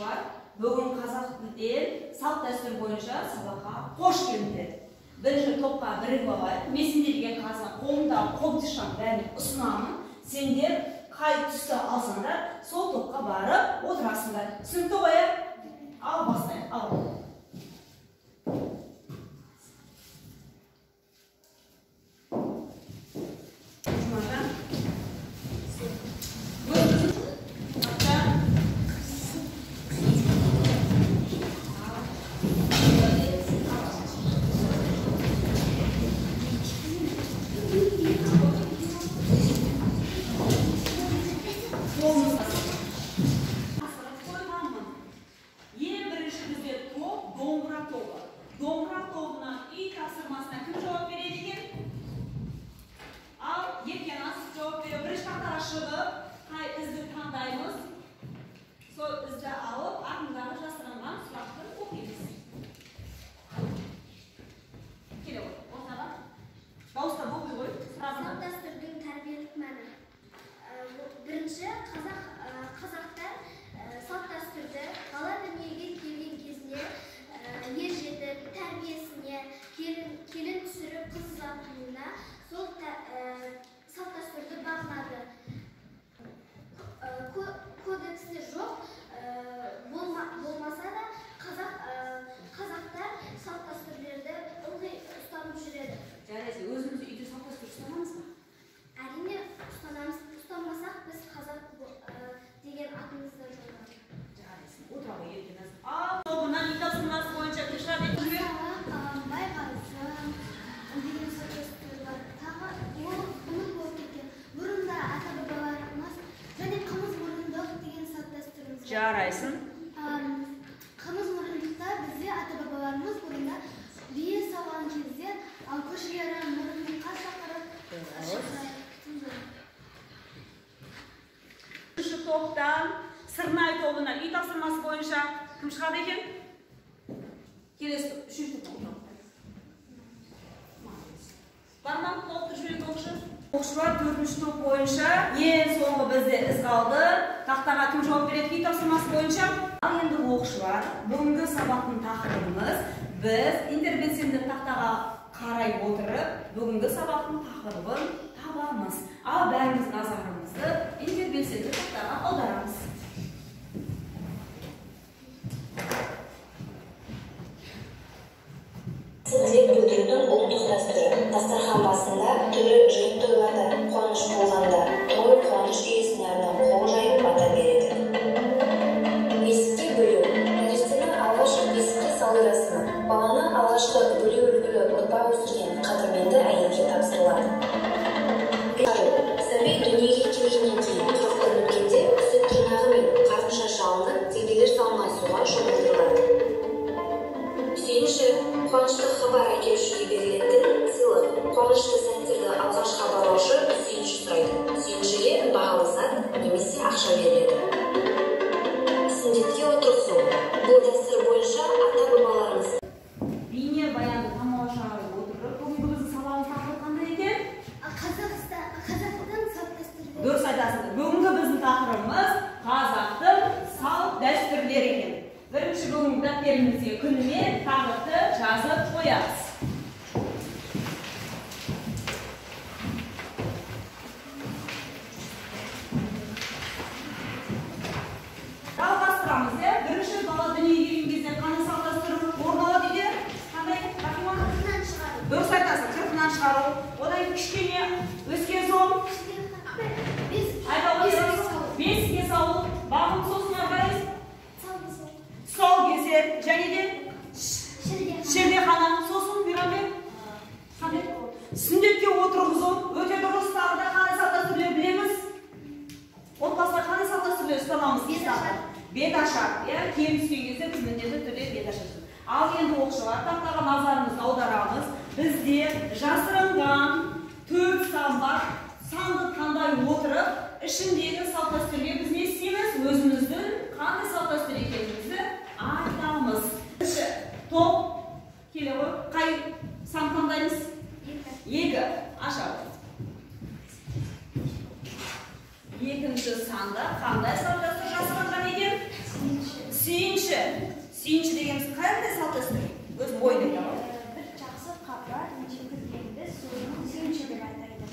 Оқушылар, бүгін қазақ тілден салт дәстүр бойынша сабаққа қош келдіңдер. Бірінші топқа бірігіп алайық. Мен сендерге қазір қолымдағы қобдишаны бәріне ұсынамын. Сендер қай түсті алсаңдар, сол топқа барып отырасыңдар. Түсінікті ғой, ә? Ал бастайық, ал. Жұмажан. Домбыра тобынан үй тапсырмасына кім жауап береді екен? Ал Еркеназ жауап береді. Бірінші тақтаға шығып, қай ізді таңдаймыз? Сол ізді алып, артындағы жасырынған сұрақты оқимыз. Келе ғой, ортаға. Дауыстап оқи ғой, сұрағын. Салт дәстүрдің тәрбиелік мәні. Бірінші, қазақтар салт дәстүрді бала дүниеге келген кезінде ер жетіп, тәрбиесіне, келін түсіріп, қыз ұзатуына сол салт дәстүрді бағынады. Кодексі жоқ болмаса да қазақтар салт дәстүрлерді ылғи ұстанып жүреді. Жарайсың, өзіміз үйде салт дәстүр ұстанамыз ба? Әрине ұстанамыз. Ұстанбасақ біз қазақ деген атымызды жоямыз. Жарайсың, отыра ғой, Еркеназ. Ал тобынан үй тапсырмасы бойынша кім шығады? Байғазы деген салт дәстүр бар. Тағы ол ұмыт болып кеткен. Бұрында ата-бабаларымыз және қымыз мұрындық деген салт дәстүріміз бар. Жарайсың. Қымыз мұрындықта бізде ата-бабаларымыз бұрында бие сауған кезде ал көршілері мұрындыққа шақырып Үшінші топтан сырнай тобынан үй тапсырмасы бойынша кім шығады екен? Келесі үшінші топтан. Бар ма толықтырып жіберетін оқушы? Оқушылар, төртінші топ бойынша ең соңғы бізде із қалды. Тақтаға кім жауап береді үй тапсырмасы бойынша? Ал енді оқушылар, бүгінгі сабақтың тақырыбымыз біз интербелсенді тақтаға қарай отырып, бүгінгі сабақтың тақырыбын табамыз. Ал бәріміз назарымызды интербелсенді тақтаға аударамыз. Тілек білдірудің ұлттық дәстүрі. Дастархан басында, түрлі жиын тойларда, қуаныш болғанда, той қуаныш иесіне арнап қол жайып бата береді. Бесікке бөлеу. Нәрестені алғаш бесікке салу рәсімі. Баланы алғашқы бөлеу үлгілі ұрпақ өсірген қадірменді әйелге тапсырылады. Сәби дүниеге келгеннен кейін 40 күн өткенде сүт тырнағы мен қарын шашы алынып, теңгелер салынған суға шомылдырылады. Сүйінші, қуанышты хабар әкелушіге берілетін сыйлық. Қуанышты сәттерді алғаш хабарлаушы сүйінші сұрайды. Сүйіншіге бағалы зат немесе ақша беріледі. Сүндетке отырғызу. Бұл дәстүр бойынша ата-бабаларымыз бейнебаянды тамашалай отырып, бүгінгі біздің сабағымыз тақырыбы қандай екен? Қазақтың салт дәстүрлері. Дұрыс айтасың. Бүгінгі біздің тақырыбымыз қазақтың салт дәстүрлері екен. Бірінші бүгінгі дәптерімізге күнімен тақырыпты жазып қоямыз. Жалғастырамыз, иә? Бірінші бала дүниеге келген кезде қандай салт дәстүр орын алады үйде? Қандай? Рахима? Қырқынан шығару. Дұрыс айтасың, қырқынан шығару. Одан кейін кішкене өскен соң бесікке салу, бағым сосын ары қарай тұсаукесер, және де шілдехана, сосын Мейрамбек қандай? Сүндетке отырғызу. Өте дұрыс. Тағы да қандай салт дәстүрлер білеміз? Отбасыда қандай салт дәстүрлер ұстанамыз? Бет ашар. Иә, келін түскен кезде біз міндетті түрде бет ашар. Ал енді оқушылар, тақтаға назарымызды аударамыз. Бізде жасырынған 4 сан бар. Санды таңдай отырып, ішіндегі салт дәстүрге біз не істейміз? Өзіміздің қандай салт дәстүр екенімізді айтамыз. Бірінші топ келе ғой. Қай сан таңдаймыз? 2. Ашамыз. Екінші санда қандай салт дәстүр жасырынған екен? Сүйінші. Сүйінші дегеніміз қандай салт дәстүр? Өзің ойыңды айта ғой. Бір жақсы хабар жеткізгенді соны сүйінші деп атайды.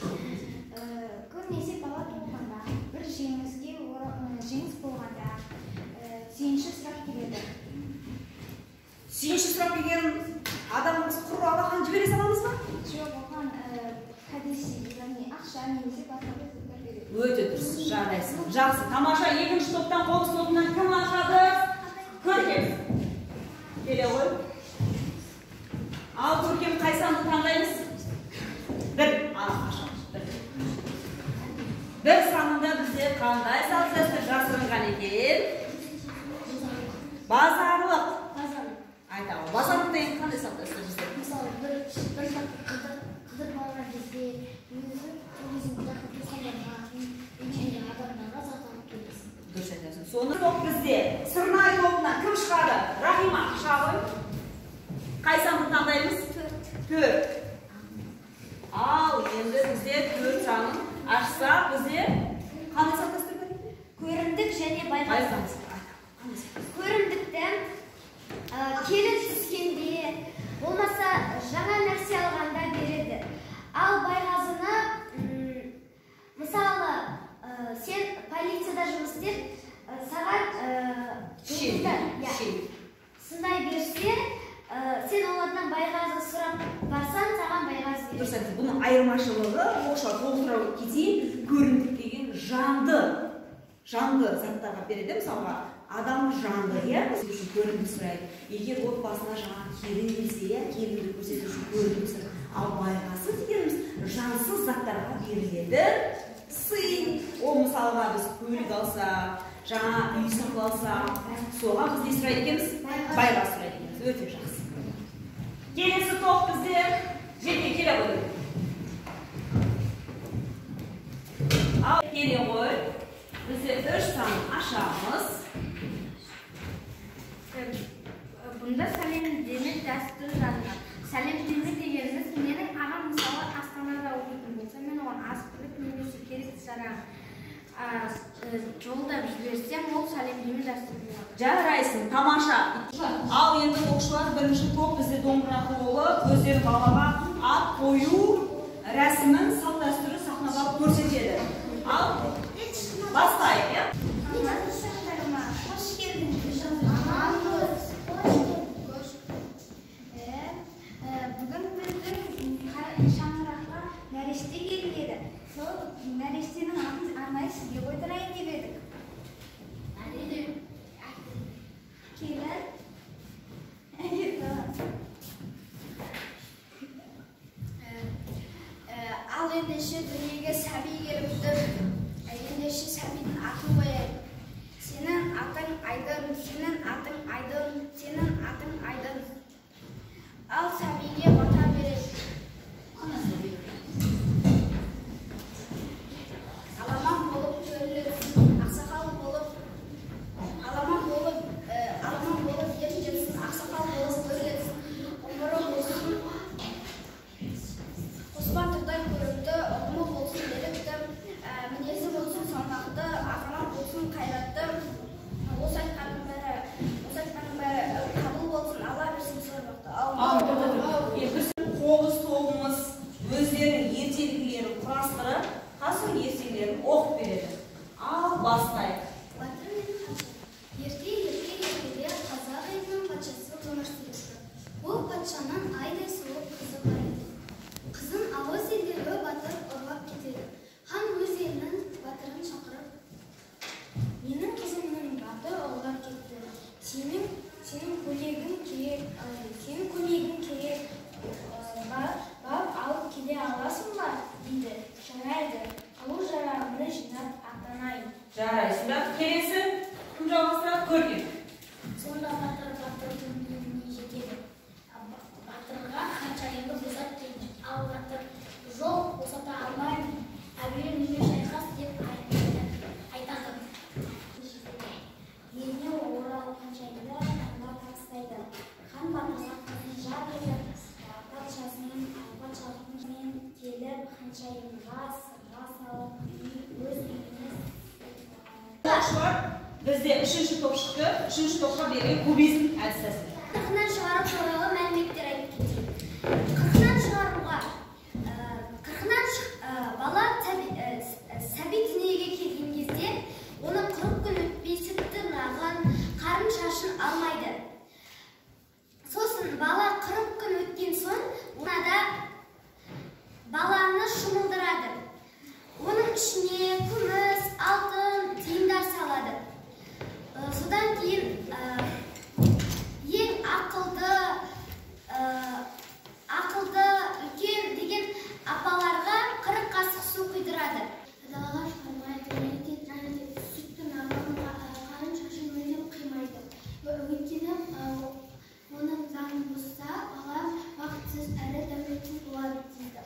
Көбінесе бала туылғанда, бір жеңіс болғанда сүйінші сұрап келеді. Сүйінші сұрап келген адамымыз құр алақан жібере саламыз ба? Жоқ, оған кәдесый, яғни ақша немесе басқа да заттар береді. Өте дұрыс, жарайсың. Жақсы, тамаша. Екінші топтан қобыз тобынан кім ашады? Көркем. Келе ғой. Ал Көркем, қай санды таңдаймыз? 1. Ал, ашамыз. 1. 1 санында бізде қандай салт дәстүр жасырынған екен? Базарлық. Айта ғой. Базарлық деген қандай салт дәстүр бізде? Мысалы, бір жаққа қыдыр барған кезде өзің жақын туысқандарға, үйдегі адамдарға зат алып келесің. Дұрыс айтасың. Соны топ бізде сырнай тобынан кім шығады? Рахима, шыға ғой. Қай санды таңдаймыз? 4. Ал енді бізде 4 санын ашсақ, бізде қандай салт дәстүр бар екен? Көрімдік және байғазы. Көрімдікті келін түскенде, болмаса жаңа нәрсе алғанда береді. Ал байғазыны, мысалы, сен полицияда жұмыс істеп, саған сындай берсе, сен олардан байғазы сұрап барсаң, саған байғазы береді. Дұрыс айтасың. Бұның айырмашылығы, оқушылар толықтыра кетейін, көрімдік деген жанды заттарға береді. Мысалға, адам жанды, иә, үшін көрімдік сұрайды. Егер отбасына жаңа келін келсе, иә, келінді көрсету үшін көрімдік сұрайды. Ал байғазы дегеніміз жансыз заттарға беріледі сый. Ол мысалға біз көлік алсақ, жаңа үй сатып алсақ, соған біз не сұрайды екенбіз? Байғазы сұрайды екенбіз. Өте жақсы. Келесі топ бізде Жеке, келе ғой. Ал келе ғой. Бізде 3 санын ашамыз. Бұнда сәлемдеме дәстүрі жазылған. Сәлемдеме дегеніміз, менің ағам мысалы Астанада оқитын болса, мен оған азық-түлік немесе керекті жарағын жолдап жіберсем, ол сәлемдеме дәстүрі болады. Жарайсың, тамаша. Ал енді оқушылар, бірінші топ бізде домбыра болып, өздері балаға ат қою рәсімін, салт дәстүрі сахнада көрсетеді. Ал бастайық, иә? Қош келдіңіз. Бүгін біздің шаңыраққа нәресте келеді. Сол нәрестенің атын арнайы сізге қойдырайын деп едік. Келін. Ал ендеше дүниеге сәби келіпті. Ендеше сәбидің атын қояйық. Сенің атың Айдын, сенің атың Айдын, сенің атың Айдын. Ал сәбиге бата береді. Аламан болып төріліпсін, ақсақал болып, аламан болып, ер жетсін, ақсақал болып төріліпсін, ғұмыры болсын, қоспан тұрдай көрікті, ұғымы болсын ерікті, мінезі болсын салмақты, азамат болсын қайратты. Осы айтқанның бәрі қабыл болсын, Алла берсін сорбақты. Қобыз тобымыз өздерінің ертегілерін құрастырып, қазір ертегілерін оқып береді. Ал бастайық. Батыр мен ханша. Ерте-ертеде қазақ елінің патшасы өмір сүріпті. Ол патшаның айдай сұлу қызы бар еді. Қызын алыс елдегі батыр ұрлап кетеді. Хан өз елінің батырын шақырып, менің қызымның батыр ұрлап кетті. Сенің көмегің керек, барып алып келе аласың ба? Дейді. Жарайды, қару-жарағымды жинап аттанайын. Жарайсың. Келесі кім жалғастырады? Көркем. Сонда батыр батырдың үйіне жетеді. Батырға ханшайымды босат дейді. Ал батыр жоқ, босата алмаймын. Әуелі менімен шайқас деп айтады. Еліне оралып ханшайымды ханға табыстайды. Хан батырға қызын жар етіп, патшалығымен келіп ханшайымға сырға салып, өз үйіне. Оқушылар, Бізде үшінші топ шықты. Үшінші топқа берген кубизм әдіс тәсілі. Қырқынан шығару туралы мәліметтер айтып кетейін. Қырқынан шығаруға қырқынан бала сәби дүниеге келген кезде оны 40 күн өтпей сүт тырнағын, қарын шашын алмайды. Сосын бала 40 күн өткен соң онада баланы шомылдырады. Оның ішіне күміс, алтын, тиындар салады. Содан кейін ең ақылды үлкен деген апаларға 40 қасық су құйдырады. Далаға шығармайды, және де сүт тырнағын, қарын шашын мүлдем қимайды. Өйткені оның заңын бұзса, бала бақытсыз әрі дәулетсіз болады дейді.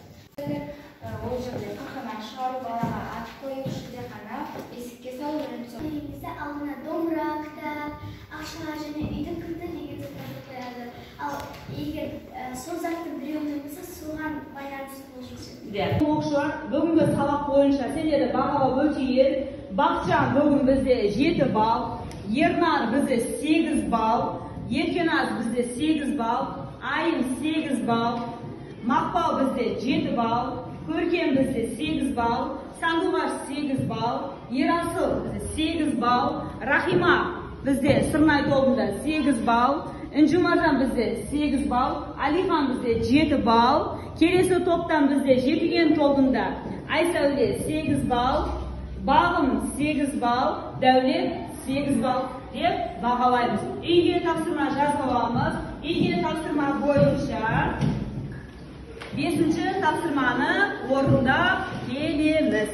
Ол жерде қырқынан шығару, балаға ат қою, шілдехана, бесікке салу және Негізі алдына домбыра, кітап, ақша және үйдің кілті деген заттарды қояды. Ал егер сол заттың біреуін таппаса, соған байланысты болып шешеді. Оқушылар, бүгінгі сабақ бойынша сендерді бағалап өтейін. Бақытжан бүгін бізде 7 балл, Ернар бізде 8 балл, Еркеназ бізде 8 балл, Айым 8 балл, Мақпал бізде 7 балл, Көркем бізде 8 балл, Сандуғаш 8 балл, Ерасыл бізде 8 балл, Рахима бізде Сырнай тобында 8 балл, Інжу Маржан бізде 8 балл, Алихан бізде 7 балл, келесі топтан бізде Жетіген тобында Айсәуле 8 балл, Бағым 8 балл, Дәулет 8 балл деп бағалаймыз. Үйге тапсырма жазып аламыз. Үйге тапсырма бойынша 5-ші тапсырманы орындап келеміз.